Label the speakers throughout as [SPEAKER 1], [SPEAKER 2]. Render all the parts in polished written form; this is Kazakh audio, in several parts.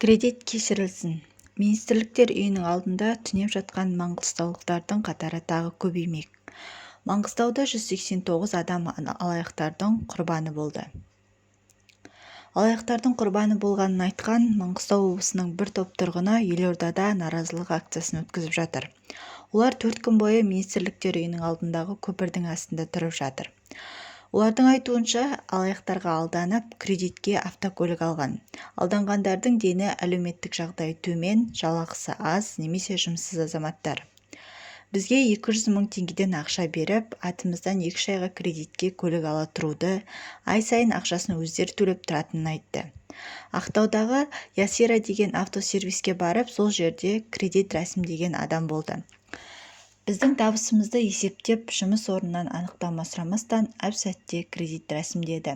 [SPEAKER 1] Кредит кешірілсін. Министрліктер үйінің алдында түнеп жатқан маңғыстаулықтардың қатары тағы көбеймек. Маңғыстауда 189 адам алаяқтардың құрбаны болды. Алаяқтардың құрбаны болғанын айтқан Маңғыстау облысының бір топ тұрғыны елордада наразылық акциясын өткізіп жатыр. Олар 4 күн бойы Министрліктер үйінің алдындағы көпірдің астында тұрып жатыр. Олардың айтуынша, алаяқтарға алданып, кредитке автокөлік алған. Алданғандардың дені әлеуметтік жағдайы төмен, жалақысы аз немесе жұмыссыз азаматтар. Бізге 200 мың теңгеден ақша беріп, атымыздан 2-3 айға кредитке көлік ала тұруды, ай сайын ақшасын өздері төлеп тұратынын айтты. Ақтаудағы Ясира деген автосервиске барып, сол жерде кредит рәсімдеген адам болды. Біздің табысымызды есептеп, жұмыс орнынан анықтама сұрамастан, әп-сәтте кредит рәсімдеді.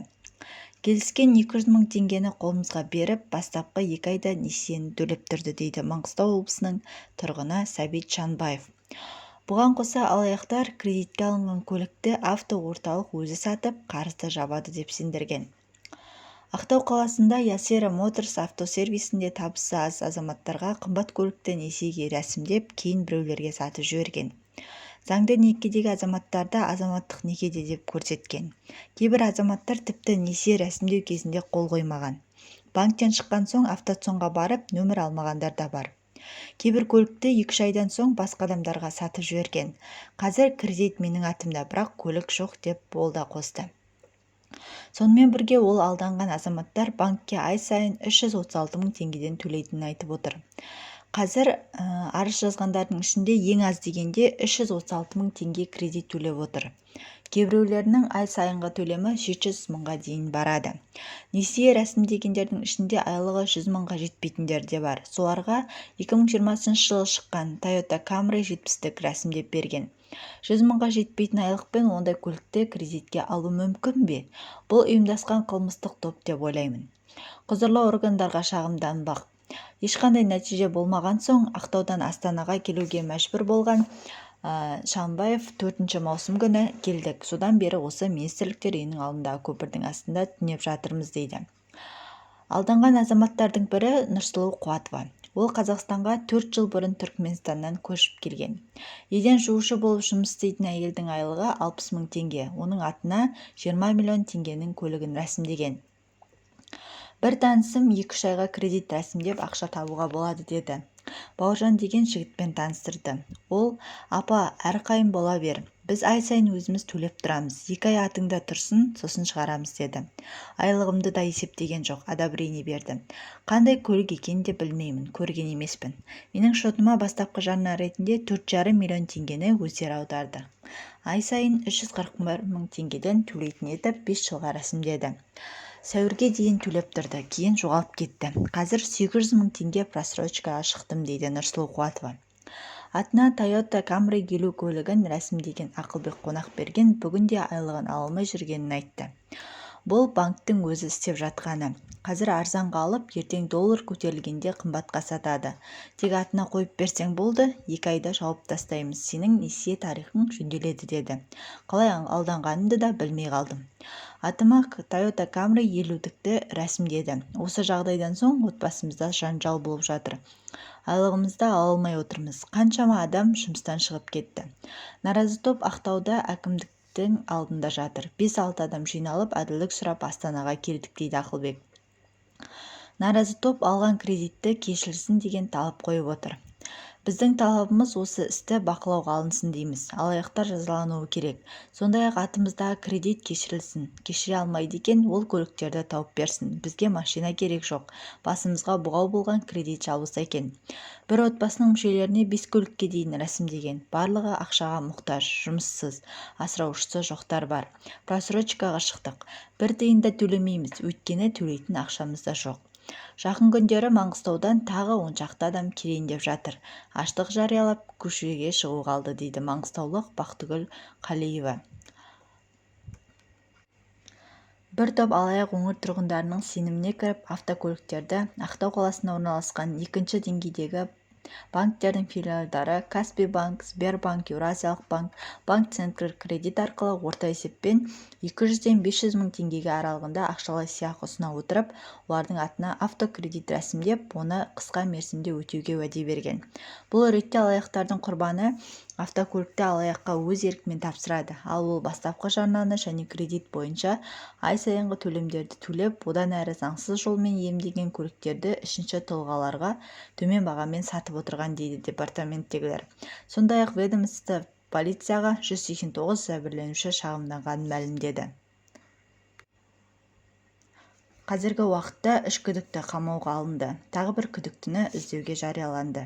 [SPEAKER 1] Келіскен 200 мың теңгені қолымызға беріп, бастапқы 2 айда несиені төлеп тұрды, дейді Маңғыстау облысының тұрғыны Сәбит Шанбаев. Бұған қоса алаяқтар кредитке алынған көлікті автоорталық өзі сатып, қарызды жабады деп сендірген. Ақтау қаласында Ясира Моторс автосервисінде табысы аз азаматтарға қымбат көлікті несиеге рәсімдеп, кейін біреулерге сатып жіберген. Заңды некедегі азаматтарды азаматтық некеде деп көрсеткен. Кейбір азаматтар тіпті несие рәсімдеу кезінде қол қоймаған. Банктен шыққан соң автоцонға барып, нөмір алмағандар да бар. Кейбір көлікті 2-3 айдан соң басқа адамдарға сатып жіберген. Қазір кредит менің атымда, бірақ көлік жоқ деп ол да қосты. Сонымен бірге ол алданған азаматтар банкке ай сайын 336 мың теңгеден төлейтінін айтып отыр. Қазір арыз жазғандардың ішінде ең аз дегенде 336 мың теңге кредит төлеп отыр. Кейбіреулерінің ай сайынғы төлемі 700 мыңға дейін барады. Несие рәсімдегендердің ішінде айлығы 100 мыңға жетпейтіндер де бар. Соларға 2020 жылы шыққан Toyota Camry 70-тік рәсімдеп берген. 100 мыңға жетпейтін айлықпен ондай көлікті кредитке алу мүмкін бе? Бұл ұйымдасқан қылмыстық топ деп ойлаймын. Құзырлы органдарға шағымданбақ. Ешқандай нәтиже болмаған соң Ақтаудан Астанаға келуге мәжбүр болған Шанбаев 4 маусым күні келдік. Содан бері осы Министрліктер үйінің алдындағы көпірдің астында түнеп жатырмыз, дейді. Алданған азаматтардың бірі Нұрсұлу Қуатова. Ол Қазақстанға 4 жыл бұрын Түркменстаннан көшіп келген. Еден жуушы болып жұмыс істейтін әйелдің айлығы 60 мың теңге. Оның атына 20 миллион теңгенің көлігін рәсімдеген. Бір танысым 2-3 айға кредит рәсімдеп, ақша табуға болады деді. Бауыржан деген жігітпен таныстырды. Ол, апа, әрқайым бола бер. Біз ай сайын өзіміз төлеп тұрамыз. 2 ай атыңда тұрсын, сосын шығарамыз деді. Айлығымды да есептеген жоқ, одобрение берді. Қандай көлік екенін де білмеймін, көрген емеспін. Менің шотыма бастапқы жарна ретінде 4,5 миллион теңгені өздері аударды. Ай сайын 341 мың теңгеден төлейтін етіп 5 жылға рәсімдеді. Сәуірге дейін төлеп тұрды, кейін жоғалып кетті. Қазір 800 мың теңге просрочкаға шықтым, дейді Нұрсұлу Қуатова. Атына Toyota Camry 50 көлігін рәсімдеген Ақылбек Қонақберген бүгінде айлығын ала алмай жүргенін айтты. Бұл банктің өзі істеп жатқаны. Қазір арзанға алып, ертең доллар көтерілгенде қымбатқа сатады. Тек атына қойып берсең болды, 2 айда жауып тастаймыз, сенің несие тарихың жөнделеді деді. Қалай алданғанымды да білмей қалдым. Атыма Toyota Camry 50-дікті рәсімдеді. Осы жағдайдан соң отбасымызда жанжал болып жатыр. Айлығымызды ала алмай отырмыз. Қаншама адам жұмыстан шығып кетті. Наразы топ Ақтауда әкімдіктің алдында жатыр. 5-6 адам жиналып, әділдік сұрап Астанаға келдік, дейді Ақылбек. Наразы топ алған кредитті кешірілсін деген талап қойып отыр. Біздің талабымыз осы істі бақылауға алынсын дейміз. Алаяқтар жазалануы керек. Сондай-ақ атымыздағы кредит кешірілсін. Кешіре алмайды екен, ол көліктерді тауып берсін. Бізге машина керек жоқ. Басымызға бұғау болған кредит жабылса екен. Бір отбасының мүшелеріне 5 көлікке дейін рәсімдеген. Барлығы ақшаға мұқтаж, жұмыссыз, асыраушысы жоқтар бар. Просрочкаға шықтық. Бір тиын да төлемейміз, өйткені төлейтін ақшамыз да жоқ. Жақын күндері Маңғыстаудан тағы 10 шақты адам келейін деп жатыр. Аштық жариялап, көшеге шығу қалды, дейді маңғыстаулық Бақтыгүл Қалиева. Бір топ алаяқ өңір тұрғындарының сеніміне кіріп, автокөліктерді Ақтау қаласында орналасқан екінші деңгейдегі Банктердің филиалдары Каспий банк, Сбербанк, Еуразиялық банк, Банк Центркредит арқылы орта есеппен 200-ден 500 мың теңгеге аралығында ақшалай сыйақы ұсына отырып, олардың атына автокредит рәсімдеп, оны қысқа мерзімде өтеуге уәде берген. Бұл ретте алаяқтардың құрбаны автокөлікті алаяққа өз еркімен тапсырады, ал ол бастапқы жарнаны және кредит бойынша ай сайынғы төлемдерді төлеп, одан әрі заңсыз жолмен иемденген көліктерді үшінші тұлғаларға төмен бағамен сатып отырған дейді департаменттегілер. Сондай-ақ ведомство полицияға 189 жәбірленуші шағымданғанын мәлімдеді. Қазіргі уақытта үш күдікті қамауға алынды. Тағы бір күдіктіні іздеуге жарияланды.